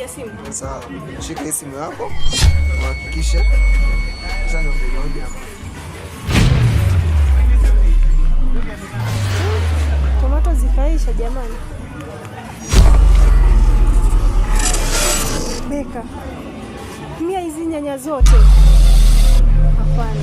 Nitakupigia simu. Sawa. Shika hii simu yako. Uhakikishe. Sasa ndio ndio hapa. Tomato zikaisha jamani. Beka. 100 hizi nyanya zote. Hapana.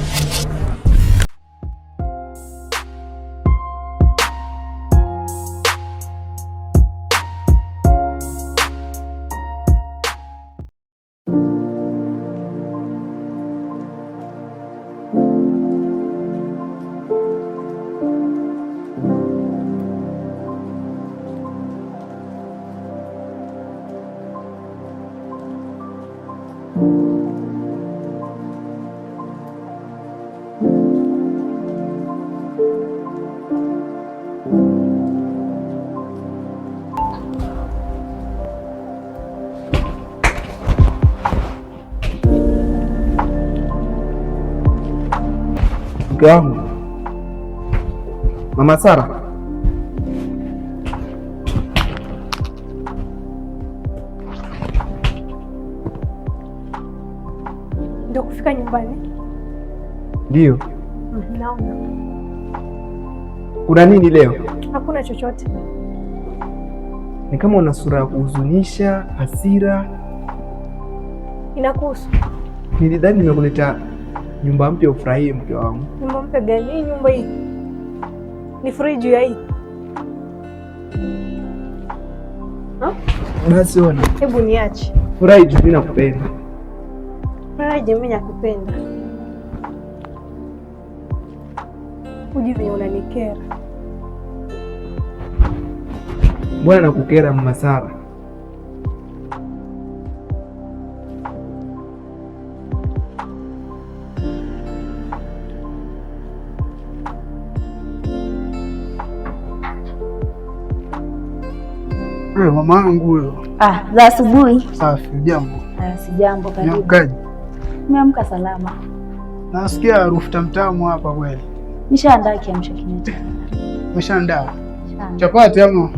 Mke wangu Mama Sara, Ndio kufika nyumbani? Ndio. Naona. Kuna nini leo? Hakuna chochote. Ni kama una sura ya kuhuzunisha, hasira. Inakuhusu? Nilidhani nimekuleta nyumba mpya ufurahie, mke wangu. Nyumba mpya gani? Hii nyumba hii ni free juu ya hii. Basi ona. Hebu niache. Furahi juu mimi nakupenda. Furahi juu mimi nakupenda. Uji venye unanikera. Mbona nakukera Mama Sara? Mama yangu huyo. Ah, za asubuhi. Safi, jambo. Ah, sijambo, karibu. Umeamkaje? Nimeamka salama. Nasikia harufu tamtamu hapa kweli. Nishaandaa kiamsha kinywa. Umeshaandaa? Chapati ama?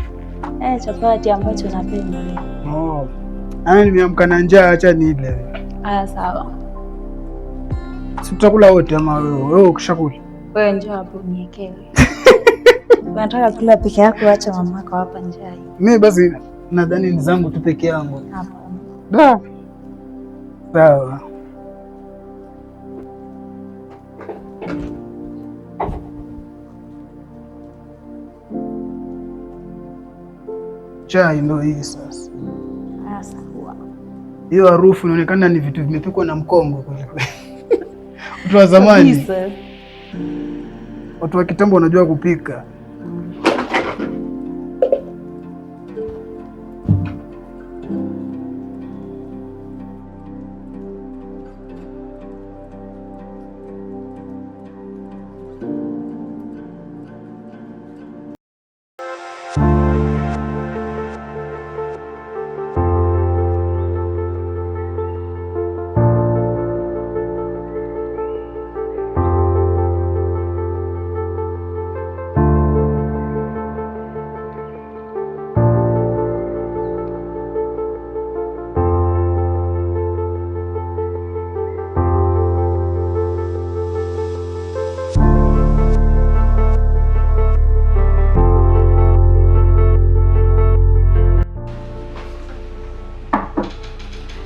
Chapati ambacho napenda leo. Oh. Yaani nimeamka na njaa, acha nile. Ah, sawa. Si tutakula wote ama wewe? Wewe ukishakula. Wewe njoo hapo niekewe. Unataka kula peke yako, acha mamako hapa njaa. Mimi basi nadhani ni zangu tu peke yangu. Hapana. Da. Sawa. Chai ndo hii sasa. Sawa. Hiyo harufu inaonekana ni vitu vimepikwa na mkongo kweli kweli. Watu wa zamani, watu wa kitambo wanajua kupika.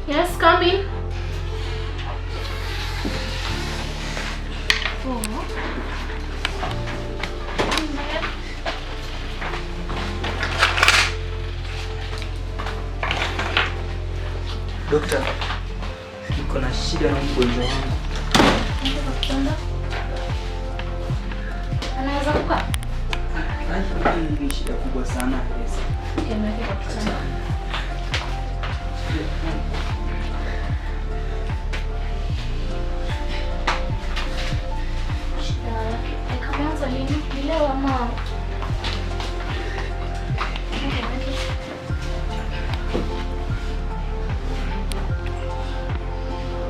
Yes, come in. Oh. Dokta, niko na shida na mgonjwa wangu. Anaweza kukaa? Hii ni shida kubwa sana. Yes. Okay, mweke kwa kitanda. Shida yake. Kameanza lini? Ni leo ama? Okay, mweke.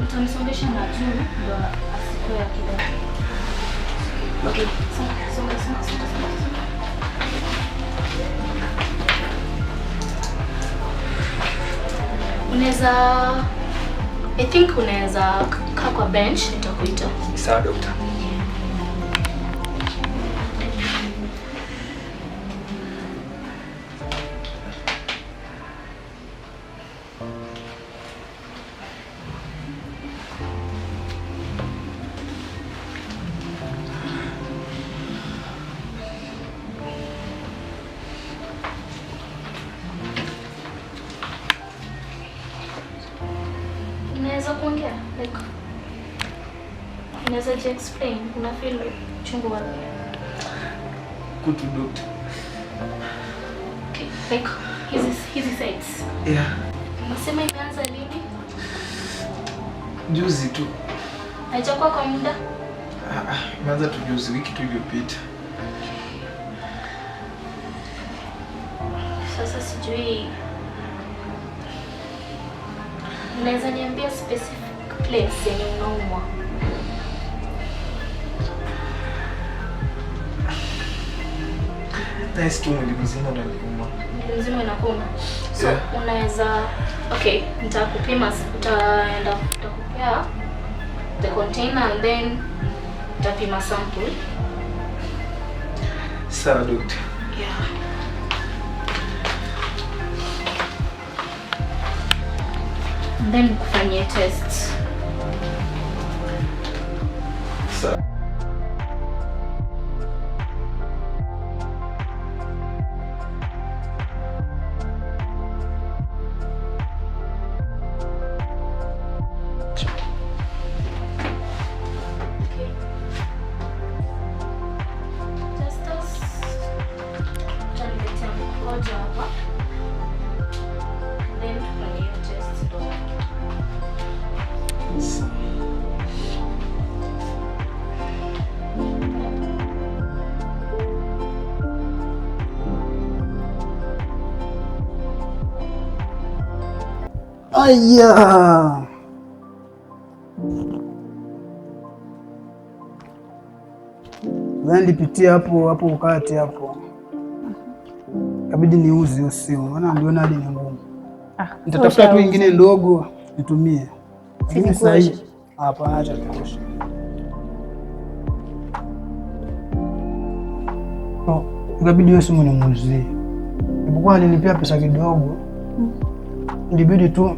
Utamsongesha na juu ndo asikuwe akida. Okay, songa, songa, songa, songa, songa, songa. Unaweza, I think unaweza kaa kwa bench, nitakuita. Sawa dokta. Unaweza kuongea? Like, unaweza ji explain, una feel uchungu wapi? Kutu dokta. Okay, like hizi sides. Yeah. Unasema imeanza lini? Juzi tu. Haijakuwa kwa muda? Imeanza tu juzi, wiki tu iliyopita. Sasa sijui, unaweza niambia specific place yenye unaumwa? Nice tu mwili mzima unaniuma. Mwili mzima inakuuma. So Yeah. unaweza, okay, nitakupima, utaenda nitakupea the container and then utapima sample. Sawa dokta. Yeah. And then nikufanyie test. Sawa. Okay. Justus, utaniletea mkojo hapa. And then tufanyie test ndo. Sawa. Aya. Nilipitia hapo hapo ukati hapo, kabidi niuze hiyo simu, maana niliona hadi ni ngumu. Nitatafuta tu ingine ndogo nitumie. Lakini sasa hii hapa acha tuoshe. So, ikabidi hiyo simu nimuuzie. Nilipokuwa alinipea pesa kidogo, ilibidi tu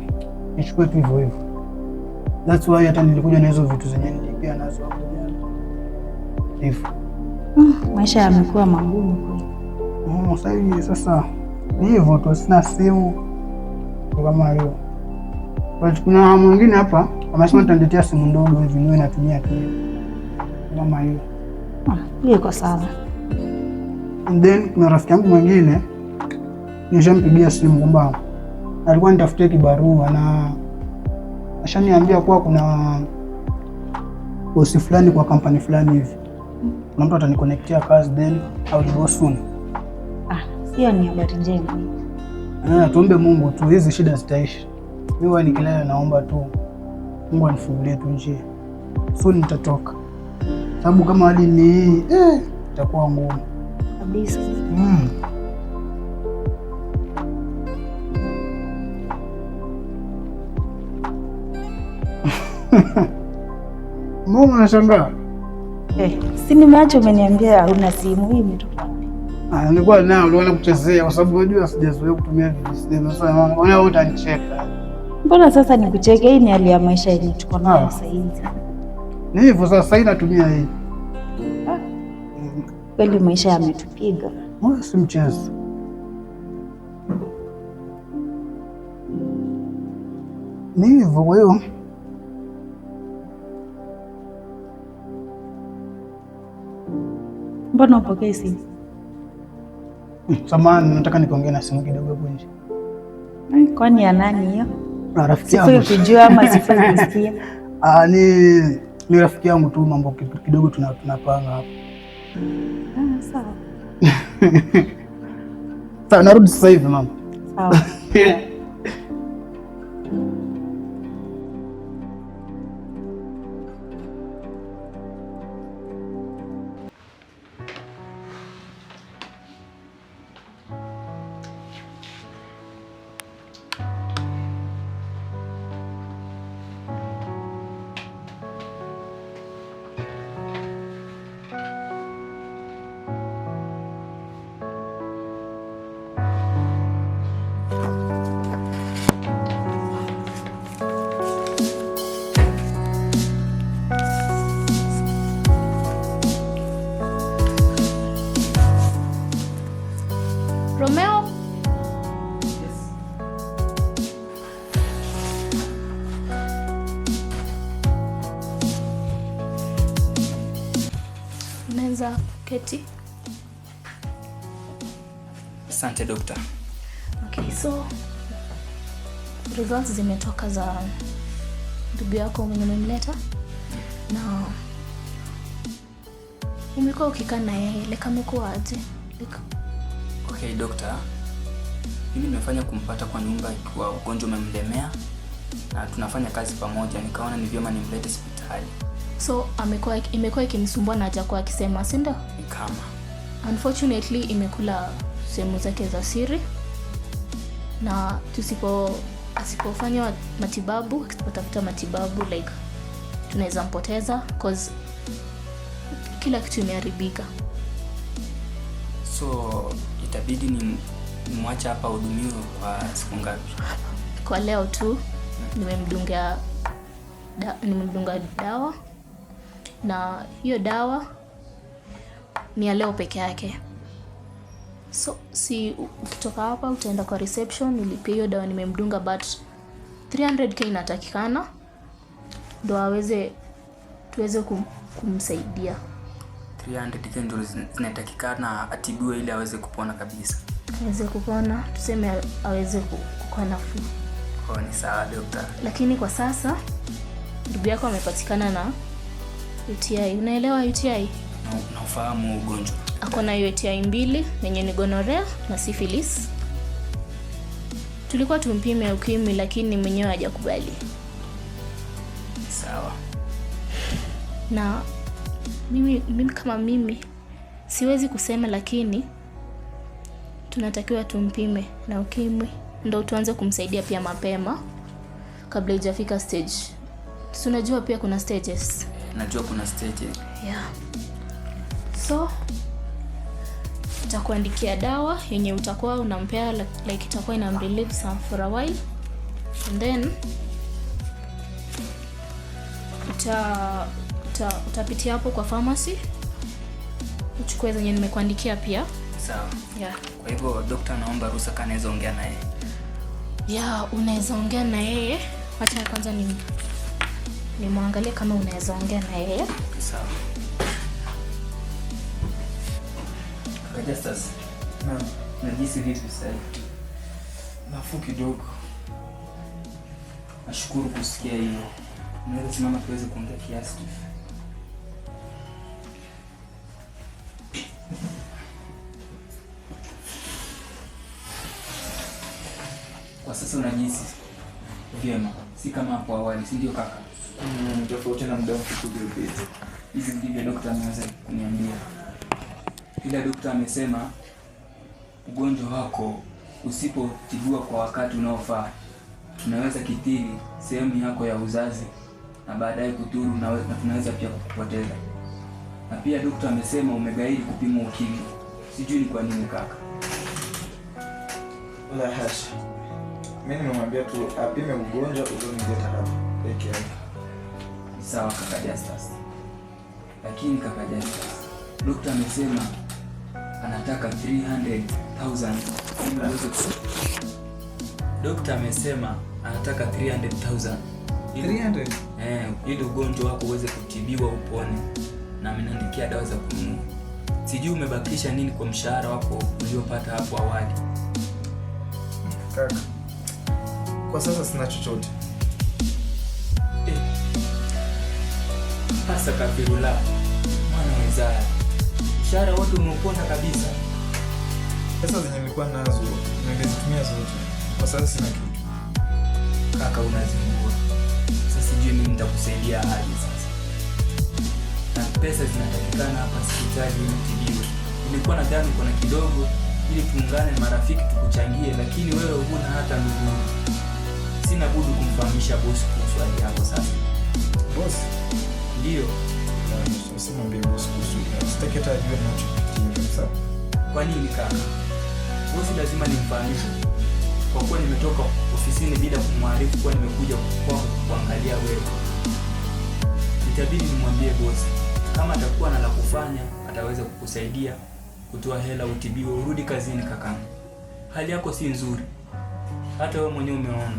nichukue tu hivyo hivyo. That's why hata nilikuja na hizo vitu zenye nilipia nazo hapo jana. Hivyo. Maisha yamekuwa magumu kweli. Sasa hivi sasa ni hivyo tu, sina simu kama hiyo. But kuna mwingine hapa amesema nitaniletea simu ndogo hivi niwe natumia tu kama hiyo. Hiyo iko sawa. And then kuna rafiki yangu mwingine nishampigia simu kwamba alikuwa nitafutie kibarua na ashaniambia kuwa kuna bosi fulani kwa kampani fulani hivi, kuna mtu ataniconnectia kazi, then I will go soon. Hiyo ni habari njema. Tuombe Mungu tu hizi shida zitaisha. Mimi huwa nikilala naomba tu Mungu anifungulie tu njia. Soon nitatoka. Sababu kama hali ni hii, itakuwa ngumu. Kabisa. Mbona unashangaa? Si nimeacha umeniambia hauna simu, hii imetoka wapi? Nilikuwa nayo, nilikuwa nakuchezea kwa sababu unajua sijazoea kutumia vijisimu. Sasa naona wewe utanicheka. Mbona sasa nikucheke? Hii ni hali ya maisha yenye tuko nayo sasa hivi. Ni hivyo sasa, hii natumia hii. Kweli maisha yametupiga. Si mchezo. Ni hivyo kwa hiyo. Mbona upokee simu? Samahani, nataka nikaongee na simu kidogo hapo nje. Kwani ya nani hiyo? Rafiki yangu. Sifai kujua ama sifai kusikia? Ni rafiki yangu tu, mambo kidogo tunapanga hapo. Sawa. Sawa, narudi sasa hivi mama. Sawa. Unaweza keti. Asante doctor. Okay, so results zimetoka za ndugu yako mwenye umemleta, na umekuwa ukikaa na yeye, like amekuwa aje? Like... Okay doctor, mimi nimefanya kumpata kwa nyumba ikiwa ugonjwa umemlemea na tunafanya kazi pamoja, nikaona ni vyema nimlete hospitali. So imekuwa ikimsumbua na hajakuwa akisema, si ndio? Kama unfortunately imekula sehemu zake za siri, na asipofanywa matibabu, asipotafuta matibabu, like tunaweza mpoteza cause kila kitu imeharibika. So itabidi ni nimwache hapa hudumiwe kwa siku ngapi? Kwa leo tu nimemdunga dawa, na hiyo dawa ni ya leo peke yake. So si ukitoka hapa utaenda kwa reception ulipie hiyo dawa nimemdunga, but 300k inatakikana ndo tuweze kumsaidia. 300k ndio zinatakikana atibiwe ili aweze kupona kabisa. Aweze kupona, tuseme aweze kuwa nafuu. Oh, ni sawa doctor. Lakini kwa sasa ndugu yako amepatikana na UTI. Unaelewa UTI? Na ufahamu ugonjwa. Ako na UTI 2 yenye ni gonorrhea na syphilis. Tulikuwa tumpime ukimwi lakini mwenyewe hajakubali. Sawa. Na mimi kama mimi siwezi kusema, lakini tunatakiwa tumpime na ukimwi ndio tuanze kumsaidia pia mapema kabla hajafika stage. Si unajua pia kuna stages. Najua kuna stages. Yeah. So nitakuandikia dawa yenye utakuwa unampea, like itakuwa ina relieve some for a while, and then utapitia hapo kwa pharmacy uchukue zenye nimekuandikia pia. Sawa. Yeah. Kwa hivyo doctor naomba ruhusa kama naweza ongea na yeye. Yeah, unaweza ongea na yeye. Acha kwanza nimwangalie kama unaweza ongea na yeye. Sawa. Justus. Naam. Unajihisi vipi sasa? Nafuu kidogo. Nashukuru kusikia hiyo. Unaweza simama tuweze kuongea kiasi tu. Kwa sasa unajihisi vyema, si kama hapo awali, si ndio kaka? Tofauti na muda mfupi uliopita. Hivi ndivyo daktari ameweza kuniambia. Ila daktari amesema ugonjwa wako usipotibiwa kwa wakati unaofaa tunaweza kithiri sehemu yako ya uzazi na baadaye kudhuru na tunaweza pia kukupoteza. Na pia daktari amesema umegairi kupima ukimwi. Sijui ni kwa nini kaka. La hasha. Mimi nimemwambia tu apime ugonjwa ulionileta hapa peke yake. Sawa kaka Justus. Lakini kaka Justus, daktari amesema anataka 300,000 ili uweze. Daktari amesema anataka 300,000. 300? Ili ugonjwa wako uweze kutibiwa upone, na ameniandikia dawa za kununua. Sijui umebakisha nini kwa mshahara wako uliopata hapo awali. Kaka, kwa sasa sina chochote. Hasa kafirula mwana wezaya, mshahara wote umeupona kabisa. Pesa zenye nilikuwa nazo nimezitumia zote. Kwa sasa sina kitu. Kaka unazingua. Sasa sijui mimi nitakusaidia aje sasa. Na pesa zinatakikana hapa hospitali ili utibiwe. Nilikuwa nadhani uko na kidogo ili tuungane na marafiki tukuchangie, lakini wewe huna hata ndugu. Sina budi kumfahamisha boss kuhusu hali yako sasa. Boss? Ndio. Usimwambie boss kuhusu hilo. Sitaki hata ajue ninachopitia kabisa. Kwa nini kaka? Boss lazima nimfahamishe. Kwa kuwa nimetoka ofisini bila kumwarifu kuwa nimekuja kwako kuangalia wewe. Itabidi nimwambie boss. Kama atakuwa na la kufanya, ataweza kukusaidia kutoa hela utibiwe urudi kazini kakangu. Hali yako si nzuri. Hata wewe mwenyewe umeona.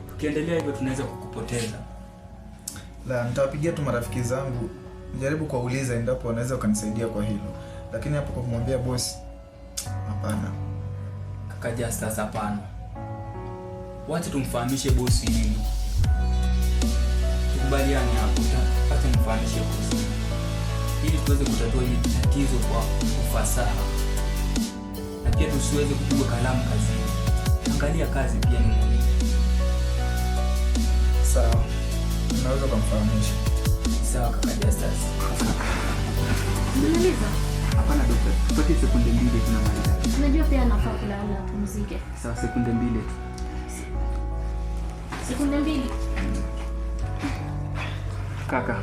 Tukiendelea hivyo tunaweza kukupoteza. La, nitawapigia tu marafiki zangu Nijaribu kuwauliza endapo wanaweza wakanisaidia kwa hilo, lakini hapo kwa kumwambia bosi, hapana. Kaka Justus, hapana. Wacha tumfahamishe bosi hili. Tukubaliane hapo, wacha nimfahamishe bosi ili tuweze kutatua hili tatizo kwa ufasaha, na pia tusiweze kupigwa kalamu kazini. Angalia, kazi pia ni muhimu. Sawa, unaweza ukamfahamisha. Sawa kaka Justus. Umemaliza? Hapana dokta, tupatie sekunde 2 tunamaliza. Unajua pia anafaa kulala apumzike. Sawa, sekunde 2 tu. Sekunde 2. Kaka,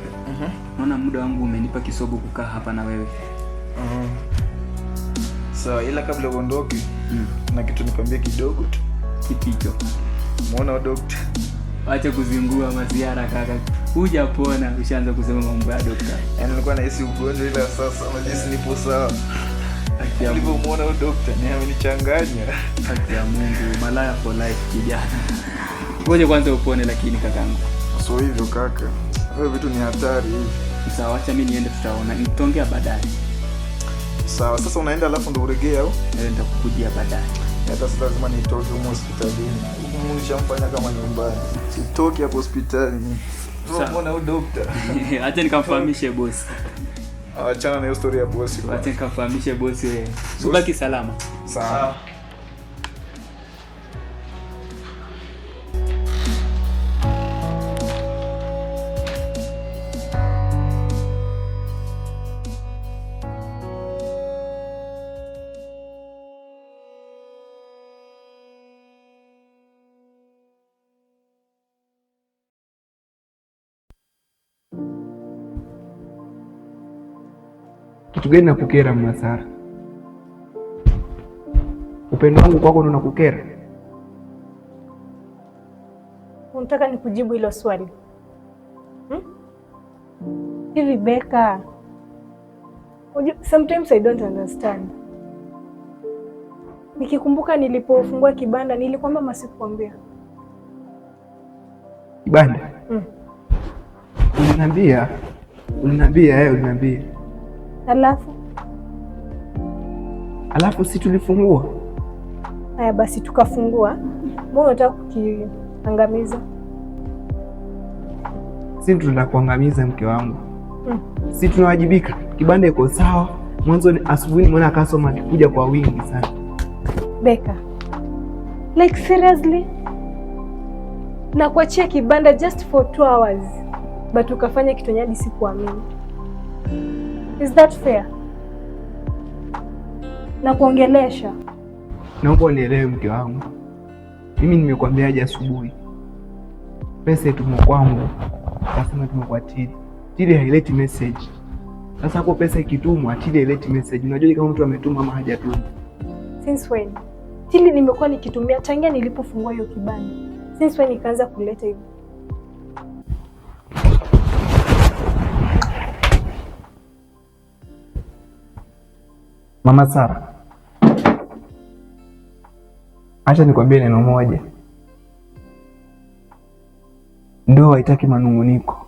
naona muda wangu umenipa kisogo kukaa hapa na wewe. Sawa, ila kabla uondoke, na kitu nikwambie kidogo tu. Kipi hicho? Muona dokta? Acha kuzingua masiara kaka, hujapona ushaanza kusema mambo ya dokta. Yaani nilikuwa nahisi ugonjwa, ila sasa najihisi nipo sawa. Haki ya Mungu, Nilivyomuona huyo dokta ni amenichanganya. haki ya Mungu, malaya for life kijana. Ngoja kwanza upone lakini kakangu. So hivyo kaka, hayo vitu ni hatari hivi. Sawa, acha mimi niende, tutaona. Nitaongea baadaye. Sawa, sasa unaenda alafu ndo uregee au? Eh, nitakukujia baadaye. Hata si lazima nitoke humu hospitalini. Humu nishamfanya kama nyumbani. Sitoki hapo hospitali. Sawa. Unamuona huyo dokta? Acha nikamfahamishe bosi. Achana na hiyo story ya bosi. Acha nikamfahamishe bosi wewe. Ubaki salama. Sawa. Kitu gani nakukera Mama Sara? Upendo wangu kwako ndo nakukera? Unataka nikujibu hilo swali? Hivi Beka, sometimes I don't understand. Nikikumbuka nilipofungua kibanda nilikwambia ama sikukwambia? Kibanda? Mm. Uliniambia, uliniambia, eh, uliniambia. Alafu Alafu si tulifungua? Haya basi tukafungua. Mbona unataka kukiangamiza? Si tunataka kuangamiza mke wangu. Mm. Si tunawajibika. Kibanda iko sawa. Mwanzo ni asubuhi nimeona customer akikuja kwa wingi sana. Beka, like seriously, na kuachia kibanda just for 2 hours but ukafanya kitu yenye hadi sikuamini. Is that fair? Na kuongelesha. Naomba unielewe mke wangu. Mimi nimekuambiaje asubuhi? Pesa itumwa kwangu, kasema itumwa kwa Tili. Tili haileti message. Sasa hapo pesa ikitumwa, Tili haileti message. Unajua kama mtu ametuma ama hajatuma. Since when? Tili nimekuwa nikitumia tangia nilipofungua hiyo kibanda. Since when ikaanza kuleta hivyo? Mama Sara, acha nikwambie neno moja. Ndoa haitaki manung'uniko.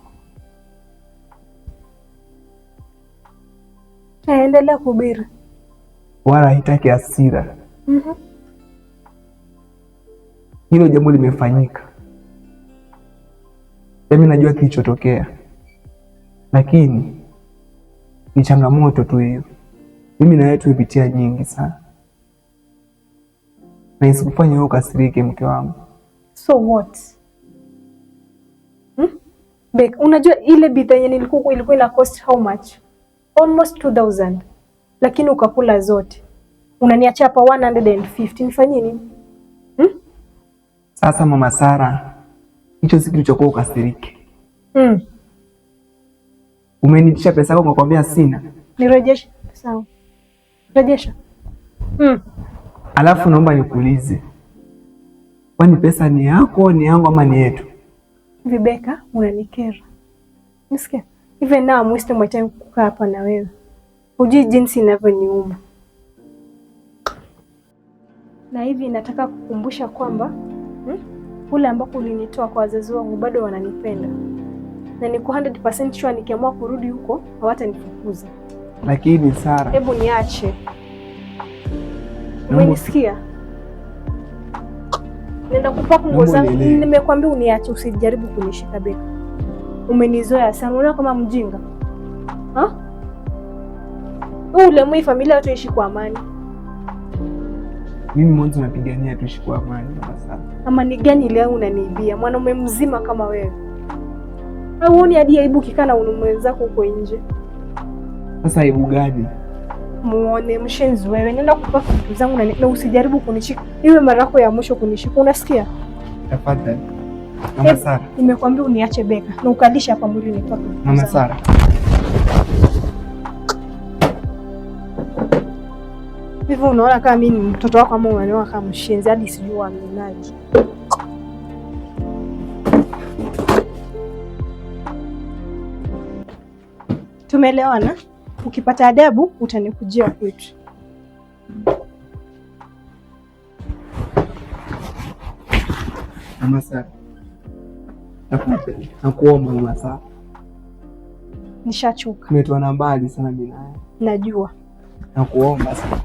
Naendelea kuhubiri. Wala haitaki hasira. Hilo jambo limefanyika, mimi najua kilichotokea, lakini ni changamoto tu hiyo. Mimi na wewe tumepitia nyingi sana, na isikufanye wewe ukasirike, mke wangu. So what? Hmm? Bek, unajua ile bidhaa yenye nilikuwa ilikuwa ina cost how much? Almost 2000. Lakini ukakula zote. Unaniachia hapa 150. Nifanyie nini? Hmm? Sasa Mama Sara, hicho si kilichokuwa ukasirike. Umeniitisha pesa yako, nikakwambia sina. Nirejeshe. Sawa. Rejesha. Alafu naomba nikuulize, kwani pesa ni yako, ni yangu ama ni yetu? Vibeka, unanikera. Nisikia? Even now I'm wasting my time kukaa hapa na wewe. Hujui jinsi inavyoniuma. Na hivi nataka kukumbusha kwamba kule ambako ulinitoa kwa wazazi wangu bado wananipenda. Na niko 100% sure nikiamua kurudi huko hawatanifukuza. Lakini Sara, Hebu niache. Umenisikia? Nenda kupaka nguo Naomba zangu. unielewe. Nimekwambia uniache, usijaribu kunishika Beka. Umenizoea sana, unaona kama mjinga. Ha? Wewe ulemui familia yote ishi kwa amani. Mimi mwanzo napigania tuishi kwa amani mama Sara. Amani gani ile unaniibia? Mwanaume mzima kama wewe. Au huoni hadi aibu ukikaa na wanaume wenzako huko nje? Sasa aibu gani? Muone mshenzi wewe. Nenda kupaka vitu zangu na usijaribu kunishika. Iwe mara yako ya mwisho kunishika. Unasikia? Tafadhali. Mama Sara, Nimekwambia uniache Beka na ukalisha hapa mwili nipake. Mama Sara. Hivyo unaona kama mimi ni mtoto wako ama unaniona kama mshenzi hadi sijui waminaji. Tumeelewana? Ukipata adabu utanikujia kwetu. Mama Sara. Tafadhali. Nakuomba Mama Sara. Nishachoka. Tumetoana mbali sana mimi na wewe. Najua. Nakuomba sana.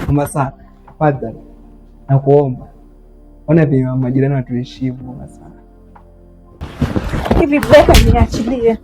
Mama Sara, tafadhali. Nakuomba. Ona vile majirani watuheshimu Mama Sara. Hivi Beka, niachilie.